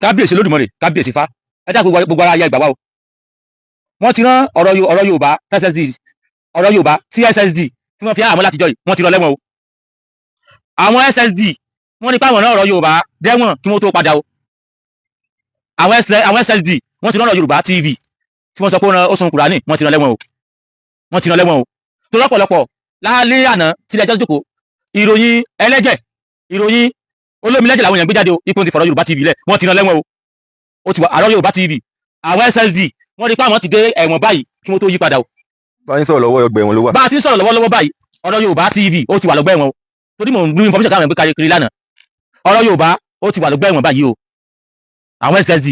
Kábíyèsí Olódùmarè, kábíyèsí Ifá, ẹ dá gbogbo ara ayé ìgbà wa o. Wọ́n ti rán ọ̀rọ̀ Yorùbá SSD, ọ̀rọ̀ Yorùbá tí SSD tí wọ́n fi àmọ́ látijọ́ yìí, wọ́n ti rán lẹ́wọ̀n o. Àwọn SSD, wọ́n ní pé àwọn rán ọ̀rọ̀ Yorùbá dẹ́wọ̀n kí wọ́n tó padà o. Àwọn SSD, wọ́n ti rán ọ̀rọ̀ Yorùbá TV tí wọ́n sọ pé ó rán ó sun Kùránì, wọ́n ti rán lẹ́wọ̀n o, wọ́n ti rán lẹ́wọ̀n o. Tó lọ́pọ̀lọpọ̀ lálẹ́ àná tí ilé ẹjọ́ jókòó, ìròyìn ẹlẹ́jẹ̀, ìròyìn olómi lẹ́jẹ̀ làwọn èèyàn gbé jáde o. Ipò ti fọ̀rọ̀ Yorùbá TV lẹ̀, wọ́n ti rán lẹ́wọ̀n o. Ó ti wà àrọ́ Yorùbá TV. Àwọn SSD, wọ́n rí pé àwọn ti dé ẹ̀wọ̀n báyìí kí wọ́n tó yí padà o. Bá yín sọ̀rọ̀ lọ́wọ́, ọgbà ẹ̀wọ̀n ló wà. Bá a ti ń sọ̀rọ̀ lọ́wọ́lọ́wọ́ báyìí, ọ̀rọ̀ Yorùbá TV, ó ti wà lọ́gbà ẹ̀wọ̀n o, torí mò ń gbé information káwọn èèyàn gbé kárí kiri lánàá. Ọ̀rọ̀ Yorùbá, ó ti wà lọ́gbà ẹ̀wọ̀n báyìí o. Àwọn SSD,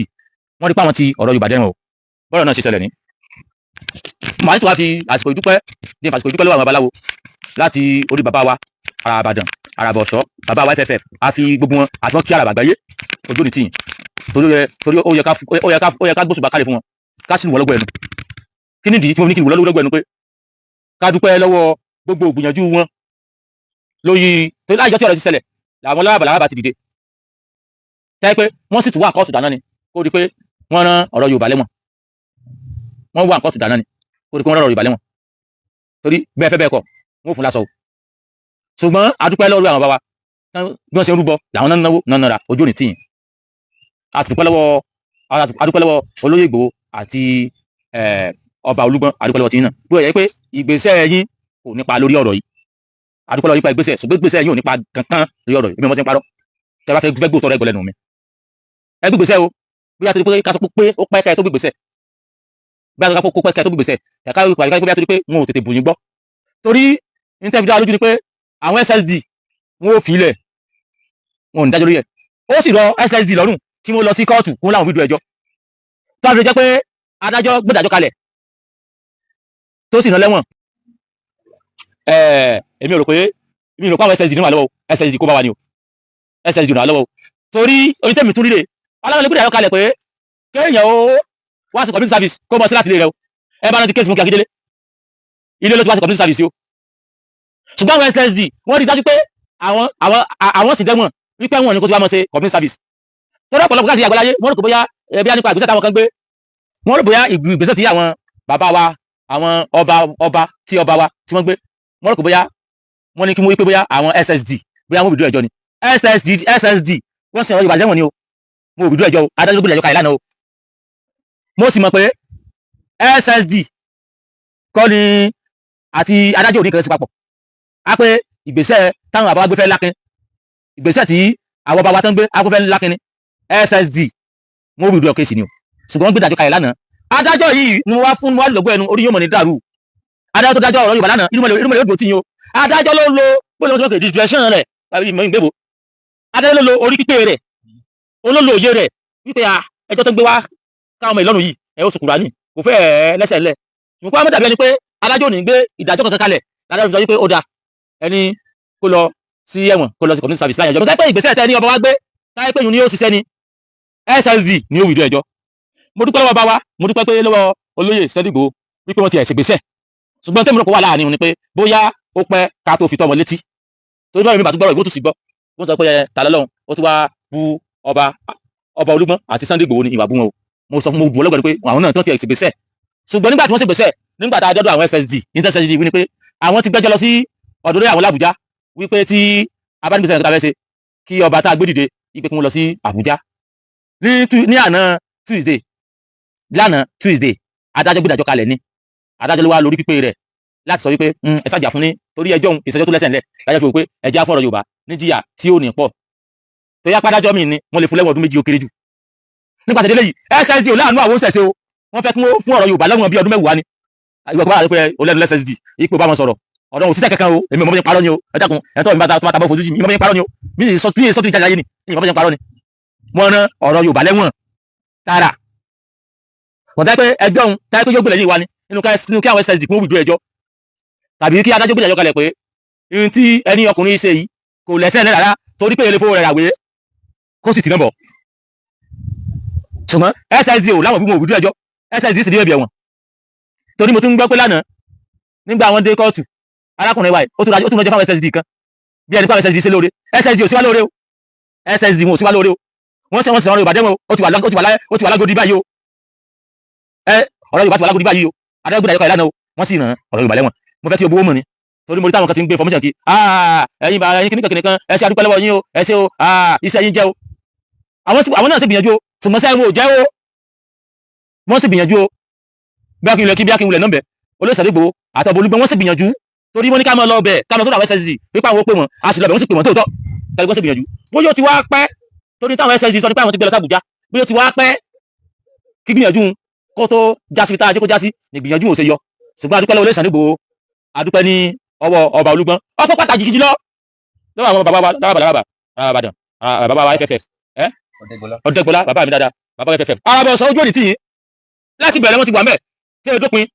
wọ́n rí pé àwọn ti ọ̀rọ̀ Yorùbá dẹ́wọ̀n o. Bọ́rọ̀ náà ṣe ṣẹlẹ̀ ní. Màá tún wá fi àsìkò ìdúpẹ́ ní àsìkò ìdúpẹ́ lọ́wọ́ àwọn babaláwo, láti orí bàbá wa Àràbà Ìbàdàn, Àràbà Ọ̀ṣọ́, bàbá wa FFF, a fi gbogbo wọn àti wọn kí Àràbà àgbáyé. Ojú òní tìyìn, torí ó yẹ, torí ó yẹ ká gbóṣùbà kálẹ̀ fún wọn, ká sì lù wọ́n lọ́gbọ̀ ẹnu. Kí nìdí tí mo ní kí n wọ́n lọ́gbọ̀ ẹnu? Pé ká dúpẹ́ lọ́wọ́ gbogbo ògbìyànjú wọn lórí, torí láìjọ́ tí ọ̀rọ̀ ti ṣẹlẹ̀ làwọn lárabà lárabà ti dìde tẹ́ pé wọ́n sì tún wà kóòtù dáná ni kó di pé wọ́n rán ọ̀rọ̀ Yorùbá lẹ́wọ̀n. Wọ́n wà kóòtù dáná ni kó di pé wọ́n rán ọ̀rọ̀ Yorùbá lẹ́wọ̀n, torí bẹ́ẹ̀ fẹ́ bẹ́ẹ̀ kọ́, wọ́n fún lásọ o. Ṣùgbọ́n a dúpẹ́ lọ́wọ́ àwọn bàbá wa bí wọ́n ṣe ń rúbọ làwọn náà náwó náà nára. Ojú òní tìyìn. A dúpẹ́ lọ́wọ́ olóyè Ìgbòho àti ọba Olúgbọ́n. A dúpẹ́ lọ́wọ́ tiyín náà, bí ó yẹ pé ìgbésẹ̀ yín kò nípa lórí ọ̀rọ̀ yìí. A dúpẹ́ lọ́wọ́ yípa ìgbésẹ̀, ṣùgbọ́n ìgbésẹ̀ yín ò nípa kankan lórí ọ̀rọ̀ yìí. Èmi ọmọ ti ń parọ́. Tẹ́ bá fẹ́ fẹ́ gbóòtọ́ rẹ̀ gbọ́ lẹ́nu mi, ẹ gbégbèsẹ̀ o. Bóyá torí pé ká sọ pé ó pẹ́ ká ẹ tó gbégbèsẹ̀, bóyá torí pé ó pẹ́ ká ẹ tó gbégbèsẹ̀, ká bóyá torí pé wọn ò tètè bù yín gbọ́. Torí ní tẹ́ fi dá lójú ni pé àwọn SSD, wọn ò fi ilẹ̀, wọn ò ní dájọ́ lórí ẹ̀. Ó sì rọ SSD lọ́rùn kí wọ́n lọ sí kóòtù kún láwọn fídíò ẹjọ́ tó a fi jẹ́ pé adájọ́ gbẹ́dájọ́ kalẹ̀ tó sì rán lẹ́wọ̀n. Èmi ò rò pé àwọn SSD ní wà lọ́wọ́. SSD kó bá wa ni o, SSD ràn án lọ́wọ́ o. Torí oyin tẹ́mi tún ríre aláwọ̀ lè gbẹ́dájọ́ kalẹ̀ pé kéèyàn ó wá sí community service, kó mọ̀ sí láti ilé rẹ o. Ẹ bá rántí case Mú Akíndélé, ilé ló ti wá sí community service o. Ṣùgbọ́n àwọn SSD, wọ́n rí dájú pé àwọn sì dẹ́wọ̀n, wípé wọn ní kó tí wá mọ̀ ṣe community service. Torí ọ̀pọ̀lọpọ̀ káàkiri àgbáláyé, wọ́n rò pé bóyá ẹbí nípa ìgbésẹ̀ táwọn kan gbé, wọ́n rò bóyá ìgbésẹ̀ tí àwọn bàbá wa, àwọn ọba ọba tí ọba wa tí wọ́n gbé, wọ́n rò pé bóyá wọ́n ní kí wọ́n wí pé bóyá àwọn SSD, bóyá wọ́n withdraw ẹjọ́ ni. SSD, SSD, wọ́n sì ọ̀rọ̀ Yorùbá sẹ́wọ̀n ni o. Mo withdraw ẹjọ́ o, adájọ́ ló gbé ẹjọ́ kalẹ̀ lánàá o. Mo sì mọ̀ pé SSD kọ́ ni àti adájọ́ òní kan sí papọ̀ á pé ìgbésẹ̀ táwọn bàbá wa gbé fẹ́ lákin, ìgbésẹ̀ tí àwọn bàbá wa tán gbé á kó fẹ́ lákin ni. SSD, wọ́n withdraw case ni o. Ṣùgbọ́n wọ́n gbé ìdájọ́ kalẹ̀ lánàá. Adájọ́ yìí ni wọ́n wá fún wa lọ́gbọ́ ẹnu, orí yóò mọ̀ ní dàrú. Adájọ́ tó dájọ́ ọ̀rọ̀ Yorùbá lánàá, inú mọ̀lẹ́ yóò dùn tí yín o. Adájọ́ ló lo bóyá wọ́n sọ pé discretion rẹ̀ tàbí ìmọ̀ ìgbébò. Adájọ́ ló lo orí pípé rẹ̀, olólo òye rẹ̀ wípé a ẹjọ́ tó ń gbé wá káwọn ọmọ ìlọ́run yìí ẹ ó sùkúrà ní kò fẹ́ ẹ lẹ́sẹ̀ ńlẹ̀. Ṣùgbọ́n wọ́n dàbí ẹni pé adájọ́ ò ní gbé ìdájọ́ kankan kalẹ̀. Adájọ́ fi sọ wípé ó da ẹni kó lọ sí ẹ̀wọ̀n, kó lọ sí community service láyé ẹjọ́. Pé ìgbésẹ̀ tẹ́ ní ọba wa gbé táyé pé yun ni ó ṣiṣẹ́ ni SSD ni ó wìdí ẹjọ́. Mo dúpẹ́ lọ́wọ́ bá wa, mo dúpẹ́ pé lọ́wọ́ olóyè Sunday Igboho wípé wọ́n ti ẹ̀ ṣègbésẹ̀. Ṣùgbọ́n tẹ́mi rò pé wà láàrin òun ni pé bóyá ó pẹ́ ká tó fi tọ́ ọmọ létí, torí báwo mi bá tún gbọ́rọ̀ ìwé tó sì gbọ́, wọ́n sọ pé ẹ ta lọ́lọ́run, ó tún wá bu ọba Olúgbọ́n àti Sunday Igboho ní ìwà bú wọn o. Mo sọ fún mo bù ọlọ́gbọ̀n pé àwọn náà tó ti ẹ̀ ṣègbésẹ̀. Ṣùgbọ́n nígbà tí wọ́n ṣègbésẹ̀, nígbà tá a dọ́dọ̀ àwọn SSD ní SSD wí ni pé àwọn ti gbẹ́jọ́ lọ sí ọ̀dọ̀ àwọn l'Àbújá, wípé tí abánigbèsè tó fẹ́ ṣe kí ọba tá a gbé dìde, wípé kí wọ́n lọ sí Àbújá ní àná Tuesday. Lánàá Tuesday, adájọ́ gbé ìdájọ́ kalẹ̀ ní adájọ́ ló wá lórí pípé rẹ̀ láti sọ wípé ẹ ṣàjà fún ní, torí ẹjọ́ òun ìṣẹ́jọ́ tó lẹ́sẹ̀ ńlẹ̀. Lájọ́ fi wò pé ẹjẹ́ á fọ̀rọ̀ Yorùbá níjìyà tí ò ní pọ̀ tó yá pádájọ́ mi ni wọ́n lè fún lẹ́wọ̀n ọdún 2 ó kéré jù. Nípasẹ̀ délé yìí, SSD ò láàánú àwọn òṣèṣe o. Wọ́n fẹ́ kí wọ́n fún ọ̀rọ̀ Yorùbá lẹ́wọ̀n bí ọdún 10 ni. Ìwọ kọ́ bá rẹ pé o lẹ́nu SSD ipò bá wọn sọ̀rọ̀ ọ̀dọ̀ òṣìṣẹ́ kankan o. Èmi ò mọ̀ bí parọ́ ni o. Ẹ dákun, ẹ tọ́ mi bá tó bá tabọ́ fojú mi, mọ̀ bí parọ́ ni o. Bí sọ bí sọ tó ìjáde ayé ni mi mọ̀ bí parọ́ ni. Wọ́n rán ọ̀rọ̀ Yorùbá lẹ́wọ̀n tààrà. Wọ́n dá pé ẹjọ́ òun táyé pé yóò gbé lẹ́yìn wa ni nínú kí àwọn SSD kún withdraw ẹjọ́, tàbí kí adájọ́ gbé ìdájọ́ kalẹ̀ pé ihun tí ẹni ọkùnrin ṣe yìí kò lẹ́sẹ̀ ní rárá, torí pé èlé fowó rẹ̀ ràwé kó sì tì náà bọ̀. Ṣùgbọ́n SSD ò láwọn bí mo withdraw ẹjọ́, SSD sì ní ẹ̀bì ẹ̀wọ̀n. Torí mo tún gbọ́ pé lánàá, nígbà wọn dé kóòtù, arákùnrin wa yìí ó tún lọ́jọ́ fáwọn SSD kan, bí ẹni pé àwọn SSD ṣe lóore. SSD ò sí wá lóore o, SSD wọn ò sí wá lóore o. Wọ́n sì ọ̀rọ̀ Yorùbá dẹ́wọ̀n o. Ó ti wà lágodi báyìí o. Ẹ ọ̀rọ̀ Yorùbá ti wà lágodi báyìí o. Adájọ́ gbé ìdájọ́ kalẹ̀ lánàá o, wọ́n sì rán ọ̀rọ̀ Yorùbá lẹ́wọ̀n. Mo fẹ́ kí o gbowó mọ̀ ni, torí mo rí táwọn kan ti ń gbé information kí, ah, ẹ̀yin bá ẹ̀yin kìnìkan kìnìkan, ẹ ṣe, adúpẹ́ lọ́wọ́ yín o, ẹ ṣe o, ah, iṣẹ́ yín jẹ́ o. Àwọn náà sì gbìyànjú o, ṣùgbọ́n sẹ́yìn wọn ò jẹ́ o. Wọ́n sì gbìyànjú o. Bí akin ilẹ̀ kí bí akin ilẹ̀ náà bẹ̀ olóyè Sunday Igboho àtọ̀bọ̀ olúgbọ́n, wọ́n sì gbìyànjú, torí wọ́n ní ká máa lọ bẹ̀, ká lọ sọ́dọ̀ àwọn SSG, wípé àwọn ó pè wọ́n, a sì lọ bẹ̀, wọ́n sì pè wọ́n tóòtọ́. Tàbí wọ́n sì gbìyànjú, bóyá ó ti wá pẹ́, torí táwọn SSG sọ ní pé àwọn ti gbé lọ sí Àbújá, bóyá ó ti wá pẹ́ kí gbìyànjú kó tó jásí tá a jẹ́ kó jásí ní gbìyànjú ò ṣe yọ. Ṣùgbọ́n adúpẹ́ lọ́wọ́ olóyè Sunday Igboho, adúpẹ́ ní ọwọ́ ọba olúgbọ́n, ọpẹ́ pàtàkì gidi lọ lọ́wọ́ àwọn bàbá wa lábàbà àbàdàn, bàbá wa FFF ẹ Ọ̀dẹ́gbọlá, bàbá mi dáadáa, bàbá FFF arábọ̀ sọ ojú òní tì yín. Láti bẹ̀rẹ̀, wọ́n ti wà mẹ́ tí ó dópin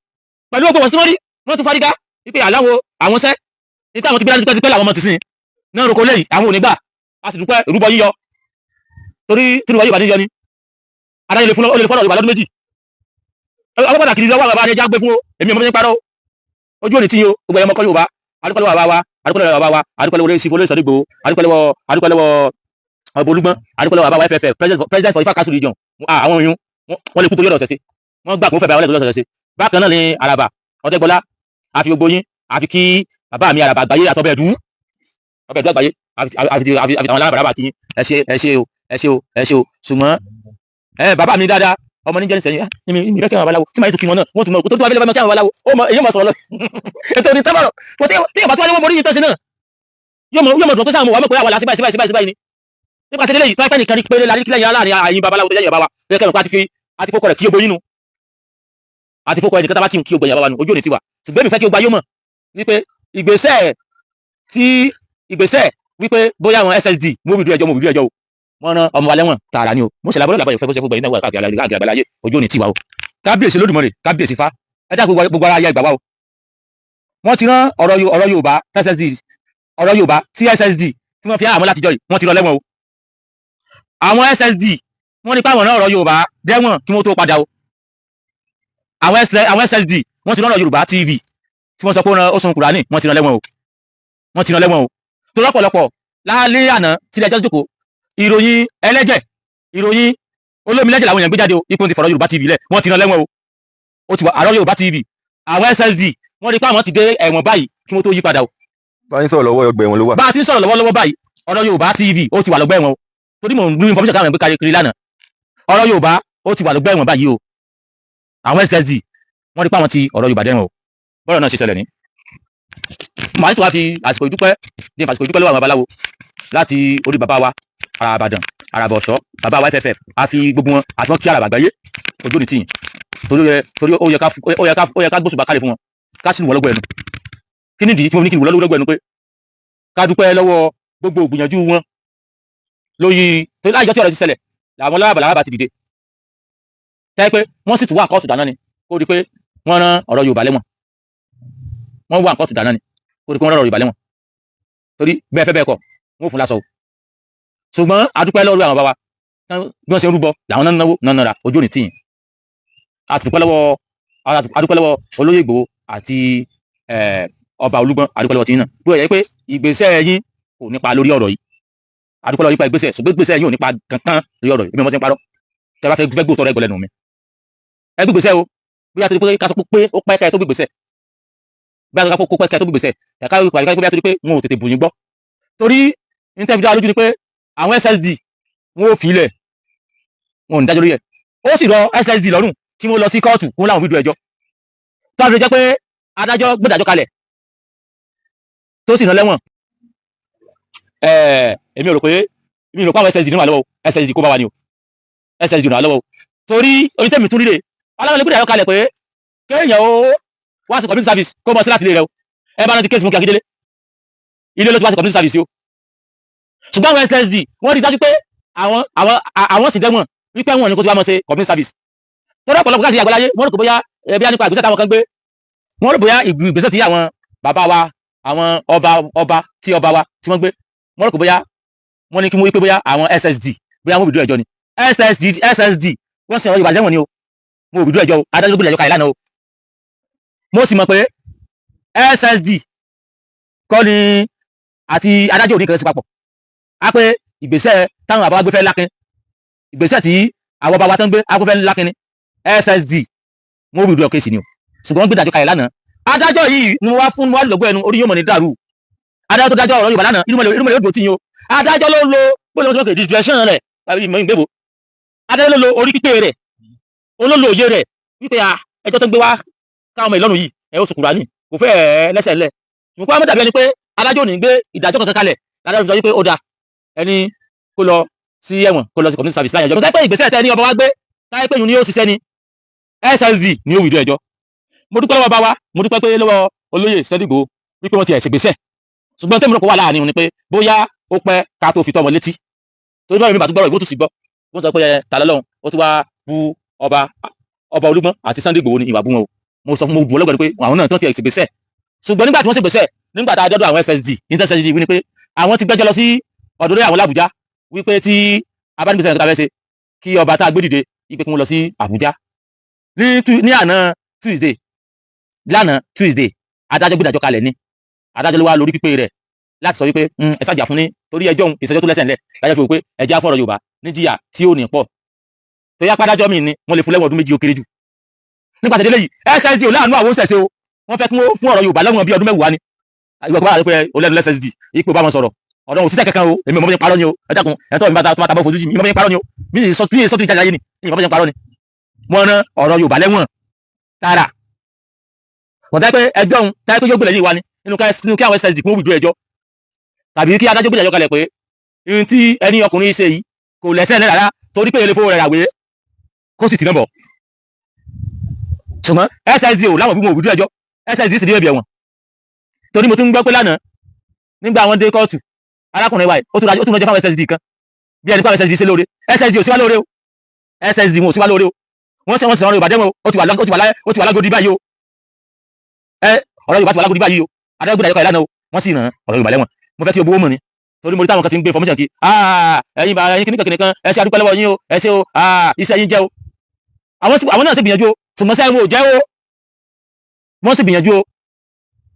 pẹ̀lú ogun wọ́n sí, wọ́n rí wọ́n tún fárígá wípé àláwo àwọn sẹ́ ní táwọn ti gbé láti pẹ́ làwọn ọmọ ti sìn náà roko léyìí, àwọn ò ní gbà. A sì dúpẹ́ ìrúbọ yíyọ, torí tí ìrúbọ yóò bá ní yọ ni adájọ́ lè fún ó lè fọ́nà Yorùbá lọ́dún 2. Ọlọ́pàá pàtàkì lọ́wọ́ bàbá ni ẹja gbé fún o. Èmi ò mọ̀ ní parọ́. Ojú òní tí yín o, gbogbo ẹ̀yọ́ ọmọkọ Yorùbá. Adúpẹ́ lọ́wọ́ bàbá wa, adúpẹ́ lọ́wọ́ bàbá wa, adúpẹ́ lọ́wọ́ olóyè olóyè Sunday Igboho, adúpẹ́ lọ́wọ́ ọba olúgbọ́n, adúpẹ́ lọ́wọ́ bàbá wa FFF, president for Ifá Council region. Àwọn oyún wọ́n lè kú torí ọ̀rọ̀ ṣẹ̀ṣẹ̀, wọ́n gbà kó fẹ́ bá wọn lẹ́tọ̀ọ́ ṣẹ̀ṣẹ̀. Bákan náà ni Àràbà Ọ̀dẹ́gbọlá, àfi gbogbo yín, àfi kí bàbá mi Àràbà àgbáyé àtọ́bẹ̀ ẹ̀dú ọbẹ̀ ẹ̀dú àgbáyé, àfi àwọn alábàárà kí yín. Ẹ ṣé, ẹ ṣé o, ẹ ṣé o, ẹ ṣé o. Ṣùgbọ́n ẹ bàbá mi dáadáa, ọmọ ní jẹ́ni sẹ́yìn ní mi ìfẹ́ kí àwọn babaláwo tí màá yẹ tó kí wọn náà, wọ́n tún mọ̀ tó tó wá fẹ́ kí àwọn babaláwo ó mọ èyí mọ̀ sọ̀rọ̀ lọ ètò ní tábàrọ̀ kò tí yóò bá tó wáyé wọ́n mọ̀ orí yìí tẹ́sí náà, yóò mọ̀ dùn pé sáà mọ̀ wà mọ̀ pé àwọn làásì báyìí báyìí báyìí báyìí ni. Nípasẹ̀ eléyìí tó ẹ pẹ́ nìkan ní péré la ní kílẹ̀ yẹn láàrin àyìn babaláwo tó jẹ́ yẹn bá wa lóye kẹ́mi pé àti fókọ̀ rẹ̀ kí o boyún nu àti fókọ̀ ẹnìkan tá bá kí o gbẹ̀yìn bá wa nu ojú òní tiwa. Ṣùgbọ́n èmi fẹ́ kí o gba yóò mọ̀ wípé ìgbésẹ̀ tí ìgbésẹ̀ wípé bóyá àwọn SSD mo wìdú ẹjọ́, mo wìdú ẹjọ́ o, wọ́n rán ọmọ wa lẹ́wọ̀n tààrà ni o. Mo ṣe làbọ́lọ́ làbọ́yọ̀ fẹ́ bó ṣe fún gbẹ̀yìn náà wà káàkiri káàkiri àgbáláyé. Ojú òní tiwa o. Kábíyèsí Olódùmarè, kábíyèsí Ifá, ẹ dá gbogbo ara ayé ìgbà wa o. Wọ́n ti rán ọ̀rọ̀ Yorùbá SSD, ọ̀rọ̀ Yorùbá tí SSD tí wọ́n fi àmọ́ látijọ́ yìí, wọ́n ti rán lẹ́wọ̀n o. Àwọn SSD wọ́n ní pé àwọn rán ọ̀rọ̀ Yorùbá dẹ́wọ̀n kí wọ́n tó padà o. Àwọn SSD wọ́n ti rán ọ̀rọ̀ Yorùbá TV tí wọ́n sọ pé ó sun Kùránì, wọ́n ti rán lẹ́wọ̀n o, wọ́n ti rán lẹ́wọ̀n o. Tó lọ́pọ̀lọpọ̀ lálẹ́ àná sílẹ̀ ẹjọ́ jókòó, ìròyìn ẹlẹ́jẹ̀, ìròyìn olómi lẹ́jẹ̀ làwọn èèyàn gbé jáde o. Ipò ti fọ̀rọ̀ Yorùbá TV lẹ̀, wọ́n ti rán lẹ́wọ̀n o. Ó ti wà àrọ́ Yorùbá TV. Àwọn SSD wọ́n rí pé àwọn ti dé ẹ̀wọ̀n báyìí kí wọ́n tó yí padà o. Báyìí sọ̀rọ̀ lọ́wọ́, ọgbà ẹ̀wọ̀n ló wà. Bá a ti ń sọ̀rọ̀ lọ́wọ́lọ́wọ́ báyìí, ọ̀rọ̀ Yorùbá TV ó ti wà lọ́gbà ẹ̀wọ̀n o, torí mò ń rí information káwọn èèyàn gbé kárí kiri lánàá. Ọ̀rọ̀ Yorùbá ó ti wà lọ́gbà ẹ̀wọ̀n báyìí o. Àwọn SSD wọ́n rí pé àwọn ti ọ̀rọ̀ Yorùbá dẹ́wọ̀n o. Bọ́rọ̀ náà ṣe ṣẹlẹ̀ ní. Màá tún wá fi àsìkò ìdúpẹ́ ní àsìkò ìdúpẹ́ lọ́wọ́ àwọn babaláwo láti orí bàbá wa Àràbà Ìbàdàn, Àràbà Ọ̀ṣọ́, bàbá wa FFF, a fi gbogbo wọn àti wọn kí Àràbà àgbáyé. Ojú òní tìyìn, torí ó yẹ ká gbóṣùbà kálẹ̀ fún wọn, ká sì lù wọ́n lọ́gbọ̀ ẹnu. Kí nìdí tí mo ní kí n lù wọ́n lọ́gbọ̀ ẹnu? Pé ká dúpẹ́ lọ́wọ́ gbogbo ògbìyànjú wọn lórí, torí láìjọ́ tí ọ̀rọ̀ ti ṣẹlẹ̀ làwọn lárabà ti dìde tẹ́ pé wọ́n sì tún wà kóòtù dáná ni kó di pé wọ́n rán ọ̀rọ̀ Yorùbá lẹ́wọ̀n. Wọ́n wà kóòtù dáná ni kó di pé wọ́n rán ọ̀rọ̀ Yorùbá lẹ́wọ̀n, torí bẹ́ẹ̀ fẹ́ bẹ́ẹ̀ kọ́, wọ́n fún lásọ o. Ṣùgbọ́n adúpẹ́ lọ́wọ́ àwọn bàbá wa bí wọ́n ṣe ń rúbọ làwọn náà náwó náà nára. Ojú òní tìyìn. Adúpẹ́ lọ́wọ́ olóyè Ìgbòho àti ọba Olúgbọ́n. Adúpẹ́ lọ́wọ́ tìyín náà, bí ó yẹ pé ìgbésẹ̀ yín kò nípa lórí ọ̀rọ̀ yìí. Adúpẹ́ lọ́wọ́ nípa ìgbésẹ̀, ṣùgbọ́n ìgbésẹ̀ yín ò nípa kankan lórí ọ̀rọ̀ yìí. Èmi ọmọ ti ń parọ́. Tẹ́ bá fẹ́ fẹ́ gbóòtọ́ rẹ̀ gbọ́ lẹ́nu mi, ẹ gbégbèsẹ̀ o. Bóyá torí pé ká sọ pé ó pẹ́ ká ẹ tó gbégbèsẹ̀, bóyá torí pé ó pẹ́ ká ẹ tó gbégbèsẹ̀, tẹ̀ka bóyá torí pé wọn ò tètè bù yín gbọ́, torí ní tẹ́ fi dá lójú ni pé àwọn SSD wọn ò fi ilẹ̀, wọn ò ní dájọ́ lórí ẹ̀. Ó sì rọ SSD lọ́rùn kí wọ́n lọ sí kóòtù kí wọ́n láwọn fídíò ẹjọ́ tó a fi jẹ́ pé adájọ́ gbẹ́dájọ́ kalẹ̀ tó sì rán lẹ́wọ̀n. Èmi ò rò pé àwọn SSD ní wà lọ́wọ́. SSD kó bá wa ni o, SSD ràn án lọ́wọ́ o, torí oyin tẹ́mi tún ríre aláwọ̀ lè gbẹ́dájọ́ kalẹ̀ pé kéèyàn ó wá sí community service kó mọ̀ sí láti ilé rẹ o. Ẹ bá rántí case Mú Akíndélé, ilé ló ti wá sí community service o. Ṣùgbọ́n àwọn SSD wọ́n rí dájú pé àwọn sì dẹ́wọ̀n wípé wọ́n ní kó tí wá mọ̀ ṣe community service, torí ọ̀pọ̀lọpọ̀ káàkiri àgbáláyé wọ́n rò pé bóyá ẹbí nípa ìgbésẹ̀ táwọn kan gbé, wọ́n rò bóyá ìgbésẹ̀ tí àwọn bàbá wa, àwọn ọba ọba tí ọba wa tí wọ́n gbé, wọ́n rò pé bóyá wọ́n ní kí wọ́n wí pé bóyá àwọn SSD bóyá wọ́n withdraw ẹjọ́ ni. SSD SSD wọ́n sì ọ̀rọ̀ Yorùbá sẹ́wọ̀n ni o, mo withdraw ẹjọ́ o. Adájọ́ ló gbé ẹjọ́ kalẹ̀ lánàá o. Mo sì mọ̀ pé SSD kọ́ ni àti adájọ́ òní kan sí papọ̀ á pé ìgbésẹ̀ táwọn bàbá wa gbé fẹ́ lákin. Ìgbésẹ̀ tí àwọn ọba wa tán gbé akófẹ́ ńlá kínní, SSD wọn ò withdraw case ni o. Ṣùgbọ́n wọ́n gbé ìdájọ́ kalẹ̀ lánàá. Adájọ́ yìí ni wọ́n wá fún wa lọ́gbọ́ ẹnu orí yóò mọ̀ ní dàrú. Adájọ́ tó dájọ́ ọ̀rọ̀ Yorùbá lánàá, inú mọ̀lẹ́ yóò dùn tí yín o. Adájọ́ ló lo bóyá wọ́n sọ pé discretion rẹ̀ tàbí ìmọ̀ ìgbébò. Adájọ́ ló lo orí pípé rẹ̀, olólo òye rẹ̀ wípé a ẹjọ́ tó ń gbé wá káwọn ọmọ ìlọ́run yìí ẹ ó sùkúrà ní kò fẹ́ ẹ lẹ́sẹ̀ ńlẹ̀. Ṣùgbọ́n wọ́n dàbí ẹni pé adájọ́ ò ní gbé ìdájọ́ kankan kalẹ̀. Adájọ́ sọ wípé ó da ẹni kó lọ sí ẹ̀wọ̀n, kó lọ sí community service láyé ẹjọ́. Tó pé ìgbésẹ̀ tẹ́ ní ọba wa gbé táyé pé yun ni ó ṣiṣẹ́ ni SSD ni ó wìdí ẹjọ́. Mo dúpẹ́ lọ́wọ́ bá wa, mo dúpẹ́ pé lọ́wọ́ olóyè Sunday Igboho wípé wọ́n ti ẹ̀ ṣègbésẹ̀. Ṣùgbọ́n tẹ́mi rò pé wà láàrin òun ni pé bóyá ó pẹ́ ká tó fi tọ́ ọmọ létí, torí báwo mi bá tún gbọ́rọ̀ ìbò tún sì gbọ́. Wọ́n sọ pé ẹ ta lọ́lọ́run ó tún wá bu ọba Olúgbọ́n àti Sunday Igboho ní ìwà bú wọn o. Mo sọ fún mo bù ọlọ́gbọ̀n pé àwọn náà tó ti ẹ̀ ṣègbésẹ̀. Ṣùgbọ́n nígbà tí wọ́n ṣègbésẹ̀, nígbà tá a dọ́dọ̀ àwọn SSD ní SSD wí ni pé àwọn ti gbẹ́jọ́ lọ sí ọ̀dọ̀ àwọn l'Àbújá, wípé tí abánigbèsè nǹkan tá a fẹ́ ṣe kí ọba tá a gbé dìde wípé kí wọ́n lọ sí Àbújá ní àná Tuesday. Lánàá Tuesday, adájọ́ gbé ìdájọ́ kalẹ̀ ní adájọ́ ló wá lórí pípé rẹ̀ láti sọ wípé ẹ ṣáàjà fún ní torí ẹjọ́ òun ìṣẹ́jọ́ tó lẹ́sẹ̀ ńlẹ̀. Lájọ́ fi wò pé ẹjẹ́ àfọ̀rọ̀ Yorùbá níjìyà tí ò ní pọ̀ tó yá pádájọ́ mi ni wọ́n lè fún lẹ́wọ̀n ọdún 2 ó kéré jù. Nípasẹ̀ délé yìí, SSD ò láàánú àwọn òṣèṣe o. Wọ́n fẹ́ kí wọ́n fún ọ̀rọ̀ Yorùbá lẹ́wọ̀n bí ọdún 10 ni. Ìwà kó bá rẹ pé o lẹ́nu SSD ipò bá wọn sọ̀rọ̀ ọ̀dọ̀ òṣìṣẹ́ kankan o. Èmi ò mọ̀ bí parọ́ ni o. Ẹ dákun, ẹ tọ́ mi bá tó bá tabọ́ fojú jì mí, mi mọ̀ bí parọ́ ni o. Bí sọ bí sọ tó ìjáde ayé ni mi mọ̀ bí parọ́ ni. Wọ́n rán ọ̀rọ̀ Yorùbá lẹ́wọ̀n tààrà. Wọ́n dá pé ẹjọ́ òun táyé pé yóò gbélé yìí wá ní nínú kí àwọn SSD kún withdraw ẹjọ́ tàbí kí adájọ́ gbé ìdájọ́ kalẹ̀ pé ihun tí ẹni ọkùnrin ṣe yìí kò lẹ́sẹ̀ ní rárá, torí pé èlé fowó rẹ̀ ràwé kó sì tì náà bọ̀. Ṣùgbọ́n SSD ò láwọn bí mo withdraw ẹjọ́, SSD sì dé ẹ̀bì ẹ̀wọ̀n. Torí mo tún gbọ́ pé lánàá nígbà wọn dé kóòtù, arákùnrin wa yìí ó tún rọjò fáwọn SSD kan bí ẹni pé àwọn SSD ṣe lóore. SSD ò sí wá lóore o. SSD wọn ò sí wá lóore o. Wọ́n ṣe wọ́n ti sọ̀rọ̀ Yorùbá dẹ́wọ̀n o. Ó ti wà lágodi báyìí o. Ẹ ọ̀rọ̀ Yorùbá ti wà lágodi báyìí o. Adájọ́ gbé ìdájọ́ kalẹ̀ lánàá o, wọ́n sì ràn ọ̀rọ̀ Yorùbá lẹ́wọ̀n. Mo fẹ́ kí o gbowó mọ̀ ni, torí mo rí táwọn kan ti ń gbé information kí ẹ̀yin bá ẹ̀yin kìnìkan kìnìkan. Ẹ ṣe, adúpẹ́ lọ́wọ́ yín o, ẹ ṣe o, iṣẹ́ yín jẹ́ o. Àwọn náà sì gbìyànjú o, ṣùgbọ́n sẹ́yìn wọn ò jẹ́ o. Wọ́n sì gbìyànjú o.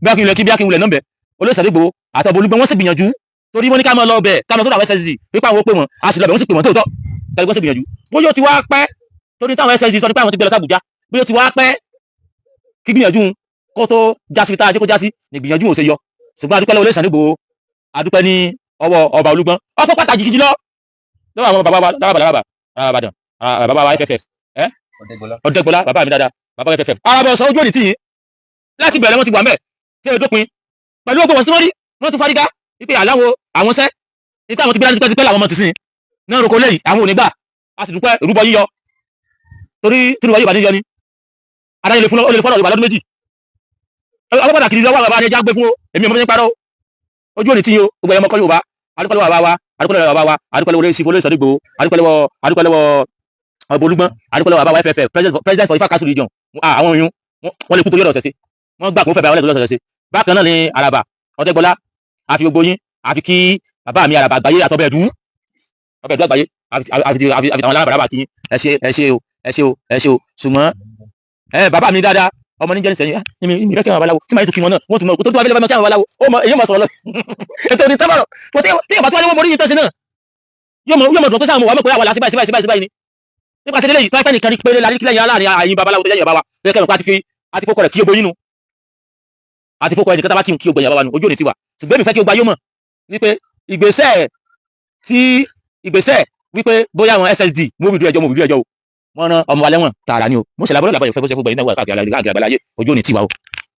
Bí akin ilẹ̀ kí bí akin wulẹ̀ náà bẹ̀ olóyè Sunday Igboho àtọ̀bọ̀ Olúgbọ́n, wọ́n sì gbìyànjú torí wọ́n ní ká máa lọ bẹ̀, ká máa sọ́dọ̀ àwọn SSD wípé àwọn ó pè wọ́n, a sì lọ bẹ̀, wọ́n sì pè wọ́n tóòtọ́ tàbí wọ́n sì gbìyànjú. Bóyá ó ti wá pẹ́ torí táwọn SSD sọ pé àwọn ti gbé lọ sí Àbújá, bóyá ó ti wá pẹ́ kí gbìyànjú kó tó jásí tá a jẹ́ kó jásí ní gbìyànjú ò ṣe yọ. Ṣùgbọ́n adúpẹ́ lọ́wọ́ olóyè Sunday Igboho, adúpẹ́ ní ọwọ́ ọba Olúgbọ́n, ọpẹ́ pàtàkì gidi lọ lọ́wọ́ àwọn bàbá wa lára Ìbàdàn, bàbá wa FFF ẹ Ọ̀dẹ́gbọlá, bàbá mi dáadáa, bàbá FFF ara bọ̀ sọ ojú òní tì yín láti bẹ̀rẹ̀. Wọ́n ti wà mẹ́ tí ó dópin pẹ̀lú ogun wọ́n sí wọ́n rí wọ́n tún fárígá wípé àláwo àwọn sẹ́ nípa àwọn ti gbé láti pẹ́ làwọn ọmọ ti sìn náà roko léyìí, àwọn ò ní gbà. A sì dúpẹ́ ìrúbọ yíyọ, torí tí ìrúbọ yóò bá níyọ ni adájọ́ lè fún ó lè fọ́nà Yorùbá lọ́dún 2. Ọlọ́pàá pàtàkì lọ́wọ́ bàbá ni ẹja gbé fún o. Èmi ò mọ̀ ní parọ́. Ojú òní tí yín o, gbogbo ẹ̀yọ́ ọmọkọ Yorùbá. Adúpẹ́ lọ́wọ́ bàbá wa, adúpẹ́ lọ́wọ́ bàbá wa, adúpẹ́ lọ́wọ́ olóyè olóyè Sunday Igboho, adúpẹ́ lọ́wọ́ ọba Olúgbọ́n, adúpẹ́ lọ́wọ́ bàbá wa FFF, president for Ifá Council region. Àwọn oyún wọ́n lè kú torí ọ̀rọ̀ ṣẹ̀ṣẹ̀ wọ́n gbà kó fẹ́ bá wọn lẹ́tọ̀ọ́ ṣẹ̀ṣẹ̀. Bákan náà ni Àràbà Ọ̀dẹ́gbọlá, àfi gbogbo yín, àfi kí bàbá mi Àràbà àgbáyé àtọ́bẹ̀ ẹ̀dú ọbẹ̀ ẹ̀dú àgbáyé, àfi àwọn alábàárà kí yín. Ẹ ṣé, ẹ ṣé o, ẹ ṣé o, ẹ ṣé o. Ṣùgbọ́n ẹ bàbá mi dáadáa, ọmọ ní jẹ́nìsẹ̀ yín mi fẹ́ kí àwọn babaláwo tí màá yẹ tó kí wọn náà wọ́n tún mọ̀ tó tó wá fẹ́ kí àwọn babaláwo ó mọ èyí mọ̀ sọ̀rọ̀ lọ ètò ní tábàrọ̀ kò tí yóò bá tó wáyé wọ́n mọ̀ orí yìí tán sí náà yóò mọ̀ dùn pé sáà mo wà mọ̀ pé àwọn làásì báyìí báyìí báyìí báyìí ni. Nípasẹ̀ eléyìí tó pẹ́ nìkan ní péré la ní kílẹ̀ yẹn láàrin àyìn babaláwo tó jẹ́ yẹn bá wa lóye kẹ́mi pa àti fi àti fókọ̀ rẹ̀ kí o boyún nu àti fókọ̀ ẹnìkan tá bá kí o gbẹ̀yìn bá wa nu ojú òní tiwa. Ṣùgbọ́n èmi fẹ́ kí o gba yóò mọ̀ wípé ìgbésẹ̀ tí ìgbésẹ̀ wípé bóyá àwọn SSD mo withdraw ẹjọ́, mo withdraw ẹjọ́ o, wọ́n rán ọmọ wa lẹ́wọ̀n tààrà ni o. Mo ṣe làbọ́lọ́ làbọ̀ ìfẹ́ bó ṣe fún gbẹ̀yìn náà wà káàkiri àgbáláyé. Ojú òní tiwa o.